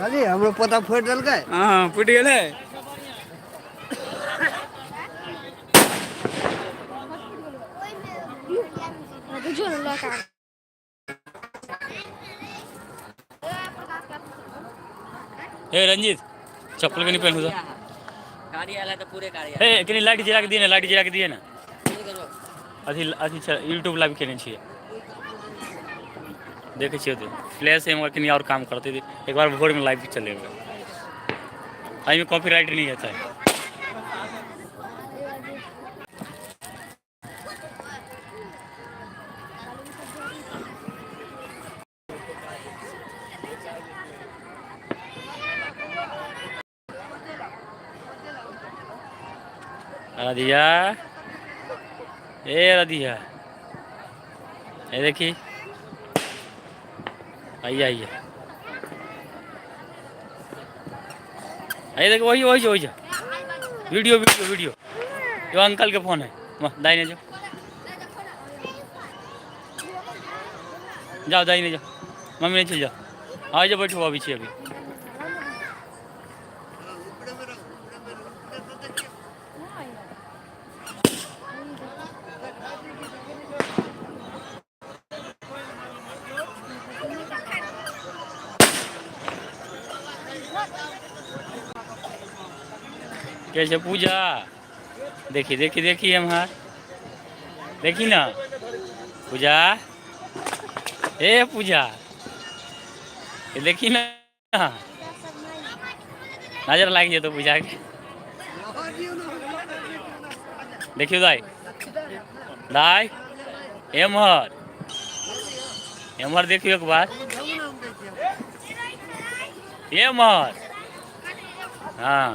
देखलियै हमरो पोता फोड़ि देलकै। हँ फुटि गेलै। बुझियौ ने लऽ कऽ हे रंजीत, चप्पल कनी पेन्हू तऽ। गाड़ी आयल है तऽ पूरे गाड़ी। हे कनी लाइट जरा के दियै ने, लाइट जरा के दियै ने। अथी अथी छै, यूट्यूब लाइव केने छियै, देखै छियै। ओते फ्लैश है, मगर कनी आओर काम करतै। एक बार भोरमे लाइव चलेबै, एहिमे कॉपीराइट नहि हेतै। राधिया, ए राधिया, ये देखी, आइए आइए आइए। देखो, वही वही वही वीडियो वीडियो वीडियो। जो अंकल के फोन है, दाहिने जो जाओ, दाहिने जाओ, मम्मी नहीं, चल जाओ। आ जाओ, बैठो। अभी छी अभी। कैसे पूजा? देखी देखी देखी, एम्हर देखी ना। पूजा, ए पूजा, ये देखी ना, नजर लागि जेतौ पूजा के। देखियौ दाइ, दाइ, एम्हर एम्हर देखियौ एक बार एम्हर। हाँ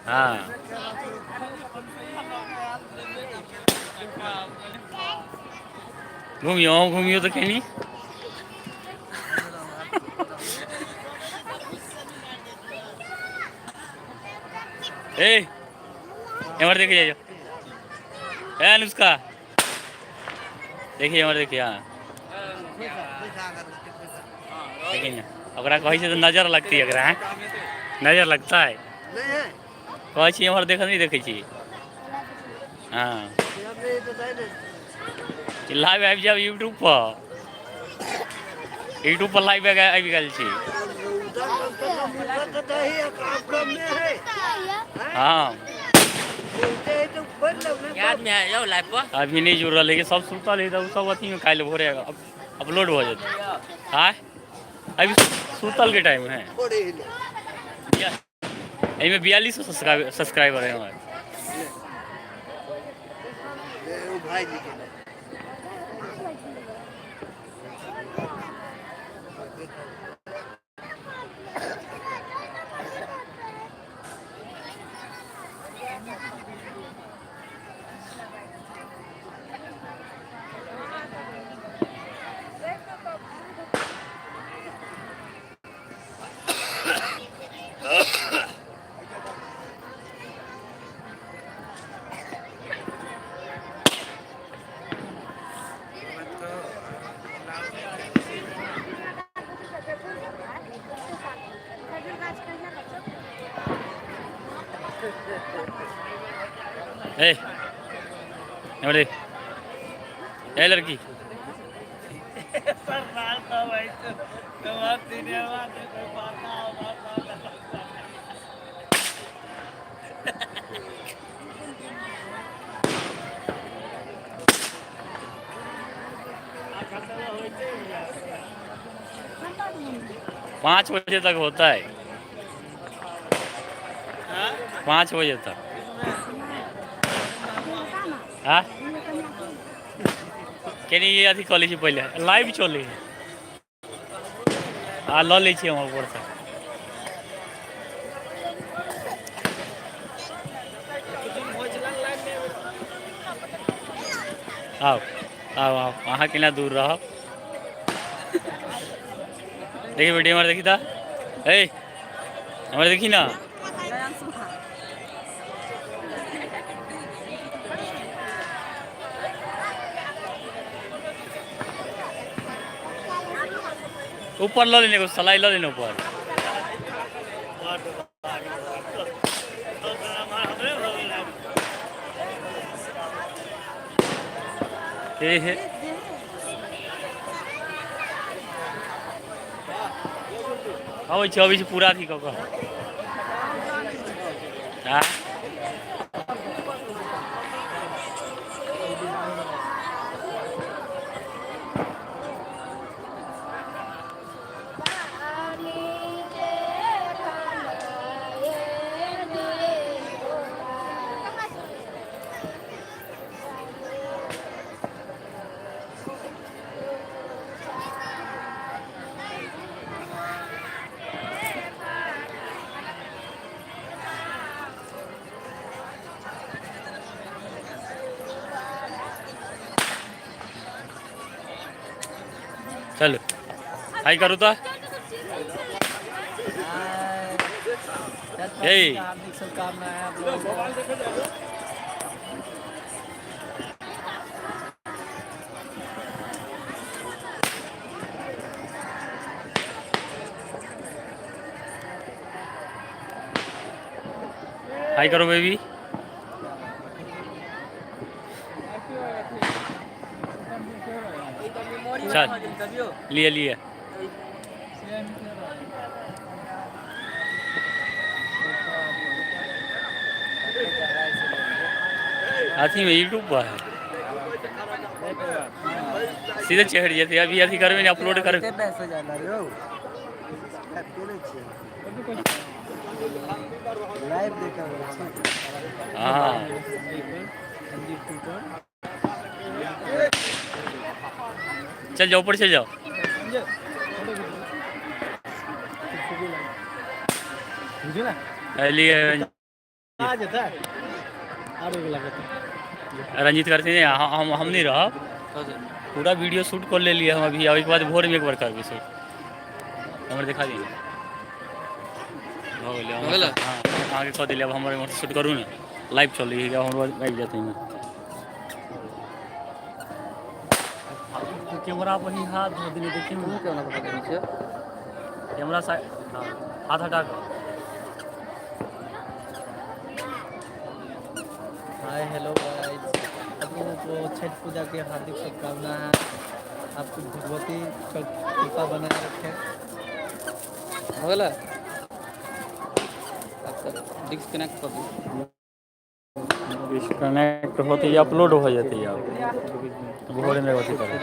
हाँ, घुमियो घुमियो तऽ कनी। ए एम्हर देखिए, जाइयो। ए अनुष्का, देखिए, एम्हर देखिए। हाँ, देखिए ने, ओकरा कहै छै तऽ नजर लगती एकरा, हैं? नजर लगता है। नहीं है। कहै छी एम्हर देख, नहि देखै छी। हाँ। नहीं तो नहीं। लाइव आबि जायब यूट्यूब पर, यूट्यूब पर लाइव आबि गेल छी। हाँ। याद में है यौ लाइव पर। अभी नहि जुड़ल है, सब सुतल है तऽ सब अथी में। काल्हि भोरे अपलोड भऽ जेतै। आँय, अभी सुतल के टाइम है। एहिमे 4200 सब्सक्राइबर है हमारे। भाईजी के ए एम्हर देख, ए लड़की। 5 बजे तक होता है, 5 बजे तक। हाँ, कनी ई अथी कऽ लै छी पहिले, लाइव चलै है। आ लऽ लै छी हम ऊपरसँ। आउ आउ आउ, अहाँ केना दूर रहब? देखी बेटी, एम्हर देखी तऽ। ए एम्हर देखी ना। ऊपर लऽ लेने एगो सलाई लऽ लेने ऊपर। हे हे अबै छै, अबै छै पूरा अथी कऽ कऽ। आँ? चलो हाई करू तो। हे हार्दिक शुभकामनाएं आप लोगों को। हाई करो बेबी। चल लिए लिए। अथी में यूट्यूब पर है, सीधे चढ़ जाते। अभी अथी करबे नहीं, अपलोड कर। पैसा जाना रे लाइव देखा। हाँ चल जाओ ऊपर चल जाओ। लिए रंजीत करते हैं। हम नहीं रहा, पूरा वीडियो शूट कर ले लिए हम अभी। एक बाद भोर में एक बार करबे शूट। हमर देखा दिए भऽ गेलै। भऽ गेलै? हाँ, अहाँके कऽ देलियै। अब हमर इम्हर शूट करू ने, लाइव चलै है। हमर आबि जेतै। कैमरा पर ही हाथ धो देलियै, देखियौ ने। कैमरा पकड़ लेने छियै? कैमरा साइड, हाँ, हाथ हटा कऽ। हाय हेलो गाइस, आप लोगों को छठ पूजा की हार्दिक शुभकामना है। आपको भगवती का कृपा बनाए रखे। हो गेलै? डिस्कनेक्ट कर दू। डिस्कनेक्ट होते ही अपलोड हो जाती है। अब भोरे में अथी करै।